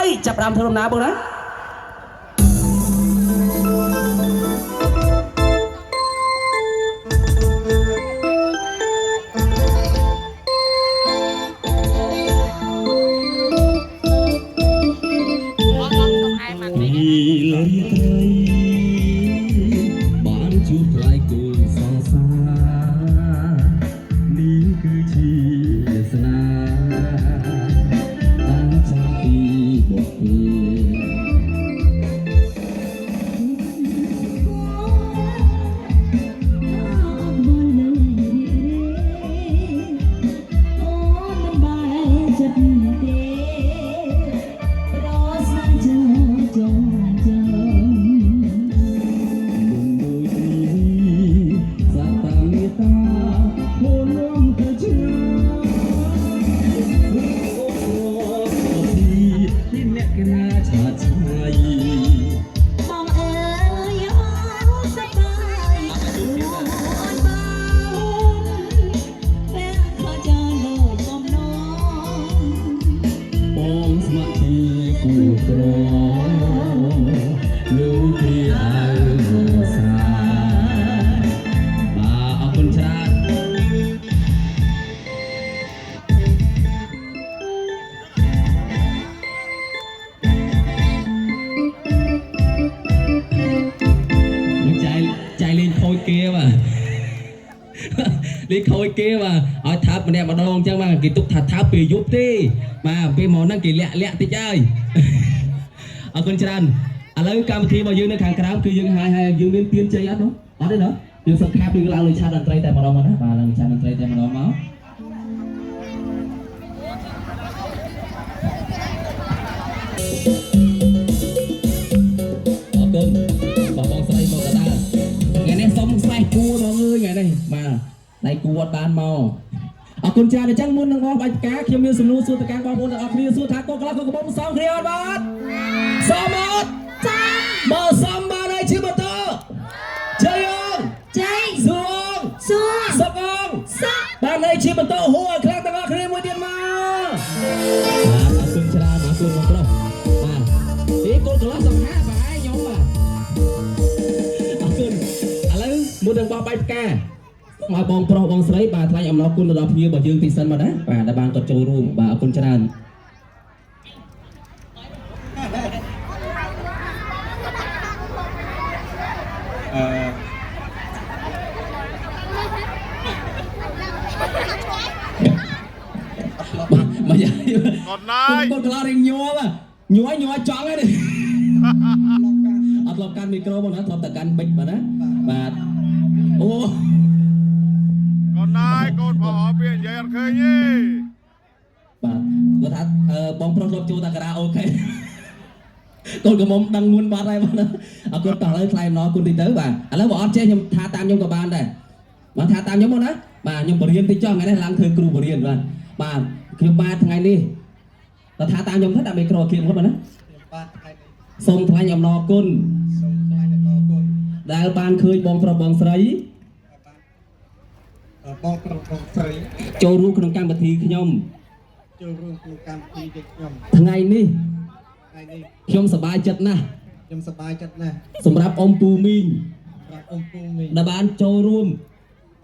3ចាប់ផ្ដើមធ្វើដំណើរបងណា ពេលរាត្រីបានជួបថ្លៃគូសង្សារនេះគឺជាស្នាតាមចាំពីបុព្វ អូនមិនបែកចិត្តទេប្រស្នាចចងចាំ មុំដូចនេះសត្វតាមេតាមុននាំទៅឆ្ងាយអូអូទីទីអ្នកកណាឆាឆាយ បងអើយអូសប្បាយអូនបងពេលខចាលើបំណង បងស្ម័គ្រជាគូក្រលើគ្រាអាវសាបាទអរគុណច្រើន នឹងចាយចាយលេងខូចគេបាទលេងខូចគេបាទឲ្យថាប់ម្នាក់ម្ដងអញ្ចឹងបាទគេទុកថាថាប់ពេលយប់ទេបាទពេលមកហ្នឹងគេលាក់លាក់តិចហើយអរគុណច្រើនឥឡូវកម្មវិធីរបស់យើងនៅខាងក្រៅគឺយើងហើយហើយយើងមានពៀនជ័យអត់នោះអត់ទេណាយើងសង្ខាបយើងឡើងលើឆាតតន្ត្រីតែម្ដងមកណាបាទឡើងឆាតតន្ត្រីតែម្ដងមកអរគុណបងបងស្រីមកកដាលថ្ងៃនេះសុំខ្សែគួរបងអើយថ្ងៃនេះបាទដៃគួរអត់បានមកអរគុណច្រើនអញ្ចឹងមុននឹងបោះបាច់ផ្កាខ្ញុំមានសំណួរសួរទៅកាន់បងប្អូនទាំងអស់គ្នាសួរថាកូនក្លាស់កូនកំពុងសំគ្នាអត់បាទសមអត់ ចាំ បើសំបានហើយជាបន្តជ័យអង ជ័យ សួង សួរ សុកអង សុខ បានហើយជាបន្តហួរឲ្យខ្លាំងទាំងអស់គ្នាមួយទៀតមកបាទអរគុណច្រើនអរគុណបងប្រុសបាទនេះកូនកន្លោះសង្ហាបាទឯងខ្ញុំបាទអរគុណឥឡូវមុននឹងបោះបាច់ផ្កាសូមឲ្យបងប្រុសបងស្រីបាទថ្លែងអំណរគុណទៅដល់ភ្ញៀវរបស់យើងទីសិនមកណាបាទដែលបានគាត់ចូលរួមបាទអរគុណច្រើន អឺ មកយាយ កូនណាយ កូនកន្លោះរៀងញ័របាទញ័រញ័រចង់ហើយនេះអត់ធ្លាប់កាន់មីក្រូបងណាធ្លាប់តែកាន់ប៊ិចបាទណាបាទអូ កូនណាយកូនផងអពាក្យនិយាយអត់ឃើញទេ បាទគាត់ថាអឺបងប្រុសធ្លាប់ចូលតាការ៉ាអូខេកូនកំមុំដឹងមុនបាត់ហើយបងណាអរគុណតោះឥឡូវថ្លែងអំណរគុណតិចទៅបាទឥឡូវបើអត់ចេះខ្ញុំថាតាមខ្ញុំក៏បានដែរបាទថាតាមខ្ញុំមកណាបាទខ្ញុំបរៀនតិចចុះថ្ងៃនេះឡើងធ្វើគ្រូបរៀនបាទបាទខ្ញុំបាទថ្ងៃនេះតើថាតាមខ្ញុំទៅដាក់មីក្រូគៀមគាត់បាទណា បាទថ្ងៃនេះ សូមថ្លែងអំណរគុណ សូមថ្លែងអំណរគុណ ដែលបានឃើញបងប្រុសបងស្រី បានបងប្រុសបងស្រី ចូលរួមក្នុងកម្មវិធីខ្ញុំ ចូលរួមក្នុងកម្មវិធីដូចខ្ញុំ ថ្ងៃនេះ ថ្ងៃនេះ ខ្ញុំសប្បាយចិត្តណាស់ ខ្ញុំសប្បាយចិត្តណាស់ សម្រាប់អ៊ំពូមីង សម្រាប់អង្គពូមីង ដែលបានចូលរួម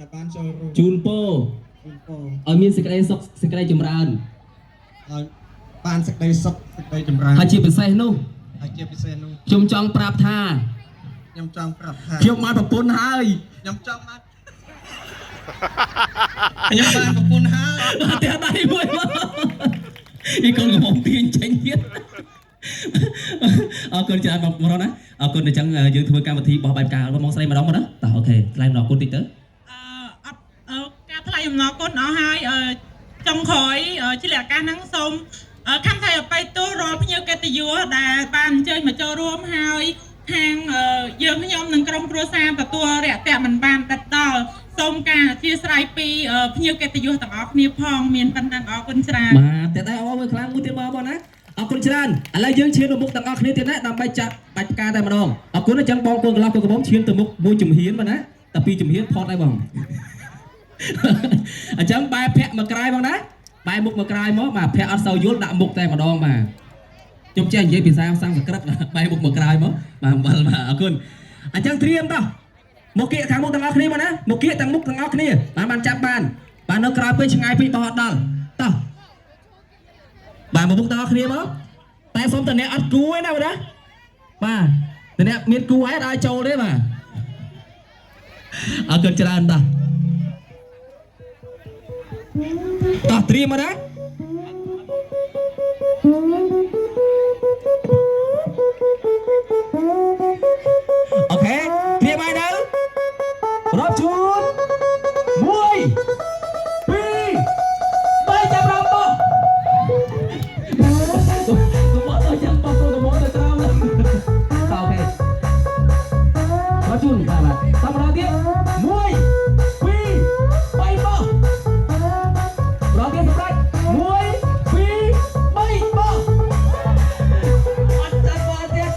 ដែលបានចូលរួម ជូនពរ ជូនពរ ឲ្យមានសេចក្តីសុខសេចក្តីចម្រើន ឲ្យបានសេចក្តីសុខសេចក្តីចម្រើន ហើយជាពិសេសនោះ ហើយជាពិសេសនោះ ខ្ញុំចង់ប្រាប់ថា ខ្ញុំចង់ប្រាប់ថា ខ្ញុំបានប្រពន្ធហើយ ខ្ញុំចង់បានខ្ញុំបានប្រពន្ធហើយ បាទផ្ទះដៃមួយមកអីកូនកំពុងទាញចេញទៀតអរគុណច្រើនបងប្រុសណាអរគុណអញ្ចឹងយើងធ្វើកម្មវិធីបោះបែបការបងស្រីម្ដងមកណាតោះអូខេថ្លែងអំណរគុណតិចទៅ អឺអត់អឺការថ្លែងអំណរគុណអស់ហើយអឺចុងក្រោយជាលក្ខណៈហ្នឹងសូមខំថៃអបិយទោសរាល់ភ្ញៀវកិត្តិយសដែលបានអញ្ជើញមកចូលរួមហើយខាងយើងខ្ញុំនិងក្រុមគ្រួសារទទួលរយៈមិនបានដិតដល់សូមការអធិស្ឋានពីភ្ញៀវកិត្តិយសទាំងអស់គ្នាផងមានប៉ុណ្ណឹងអរគុណច្រើន បាទតែតែអរមើលខ្លាំងមួយទៀតមកបងណាអរគុណច្រើនឥឡូវយើងឈានទៅមុខទាំងអស់គ្នាទៀតណាដើម្បីចាក់បាច់ផ្កាតែម្ដងអរគុណអញ្ចឹងបងកូនកន្លោះកូនកំពុងឈានទៅមុខមួយជំហានបាទណាតែពីរជំហានផតហើយបងអញ្ចឹងបែរភ័ក្រមកក្រោយបងណាបែរមុខមកក្រោយមកបាទភ័ក្រអត់សូវយល់ដាក់មុខតែម្ដងបាទ ខ្ញុំចេះនិយាយភាសាសំស្ក្រឹតបែរមុខមកក្រោយមកបាទអំបិលបាទអរគុណអញ្ចឹងត្រៀមតោះមកគៀកខាងមុខទាំងអស់គ្នាមកណាមកគៀកទាំងមុខទាំងអស់គ្នាបានបានចាប់បានបាទនៅក្រោយពេកឆ្ងាយពេកបោះអត់ដល់តោះបាទមកមុខទាំងអស់គ្នាមកតែសូមតអ្នកអត់គួរឯណាបាទណាបាទតអ្នកមានគួរហើយអត់ឲ្យចូលទេបាទអរគុណច្រើនតោះតោះត្រៀមមកណា OK ត្រៀមហើយនៅរាប់ជូន1 2 3ចាប់រំបោះកុំមកទៅចាំបោះកុំមកទៅក្រោម OK រាប់ជូនបាទបាទតាមម្ដងទៀត1 2 3បោះម្ដងទៀតសម្រាប់1 2 3បោះអត់ចាប់បោះទៀត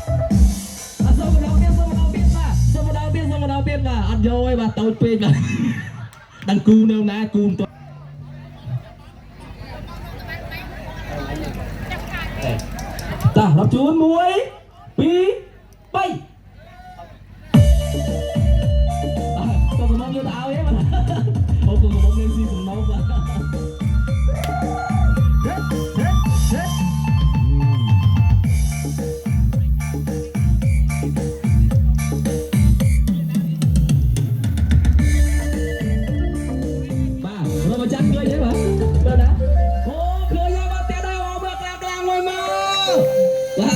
អត់សូមម្ដងទៀតសូមម្ដងទៀតបាទសូមម្ដងទៀតសូមម្ដងទៀតបាទអត់យកទេបាទតូចពេកបាទដឹងគូនៅណាគូមិនទាន់តោះរាប់ជូន1 2 3បាទកុំមកយកទៅឲ្យទេបាទអូកុំមកលេងស៊ីសំណោបាទហេហេហេបាទលោកម្ចាស់ឃើញទេបាទមើលណាអូឃើញហើយបាទផ្ទះដែរអូមើលក្លាំងក្លាំងមួយមកបាទ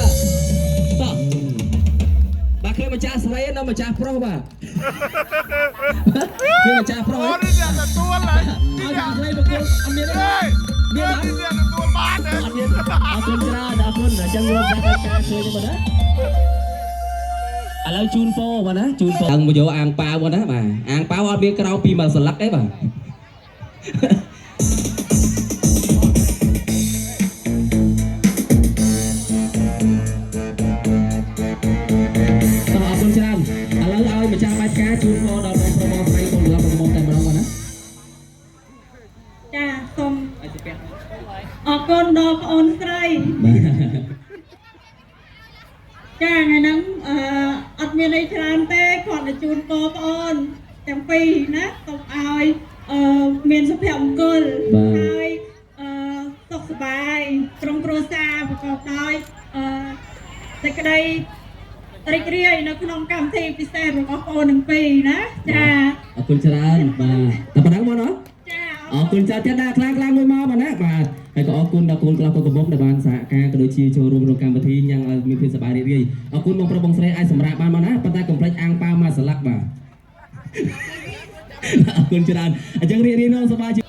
តោះបាទឃើញម្ចាស់ស្រីនៅម្ចាស់ប្រុសបាទឃើញម្ចាស់ប្រុស អូនេះអ្នកទទួលហើយ ឲ្យម្ចាស់ស្រីប្រគល់អត់មានទេ នេះ មានអត់ អ្នកទទួលបានទេ អត់មានអរគុណច្រើនអរគុណអញ្ចឹងលោកចាស់ការឃើញទេបាទណាឥឡូវជូនពោបាទណាជូនពោឡើងមកយកអាងប៉ាវបាទណាបាទអាងប៉ាវអត់មានក្រៅពីមួយស្លឹកទេបាទ តោះអរគុណច្រើនឥឡូវឲ្យម្ចាស់បាយផ្កាជូនពរដល់បងប្រុសបងស្រីកូនប្រុសបងប្អូនតែម្ដងបាទណា ចាសូមអរគុណដល់ប្អូនស្រី បាទ ចាថ្ងៃហ្នឹងអឺអត់មានអីច្រើនទេគ្រាន់តែជូនពរប្អូនទាំងពីរណាសូមឲ្យអឺមានសុភមង្គលហើយអឺសុខសប្បាយក្រុមគ្រួសារប្រកបដោយអឺសេចក្តីរីករាយនៅក្នុងកម្មវិធីពិសេសរបស់ប្អូនទាំងពីរណាចា អរគុណច្រើនបាទតែប៉ុណ្ណឹងមកណោះ ចា អរគុណច្រើនទៀតដល់ខ្លាំងខ្លាំងមួយមកបាទណាបាទហើយក៏អរគុណដល់កូនខ្លះកូនកំពុងដែលបានសហការក៏ដូចជាចូលរួមក្នុងកម្មវិធីញ៉ាំងឲ្យមានភាពសប្បាយរីករាយអរគុណបងប្រុសបងស្រីអាចសម្រាប់បានមកណាប៉ុន្តែកុំភ្លេចអាំងប៉ាវមួយស្លឹកបាទអរគុណច្រើនអញ្ចឹងរីករាយនោះសប្បាយជា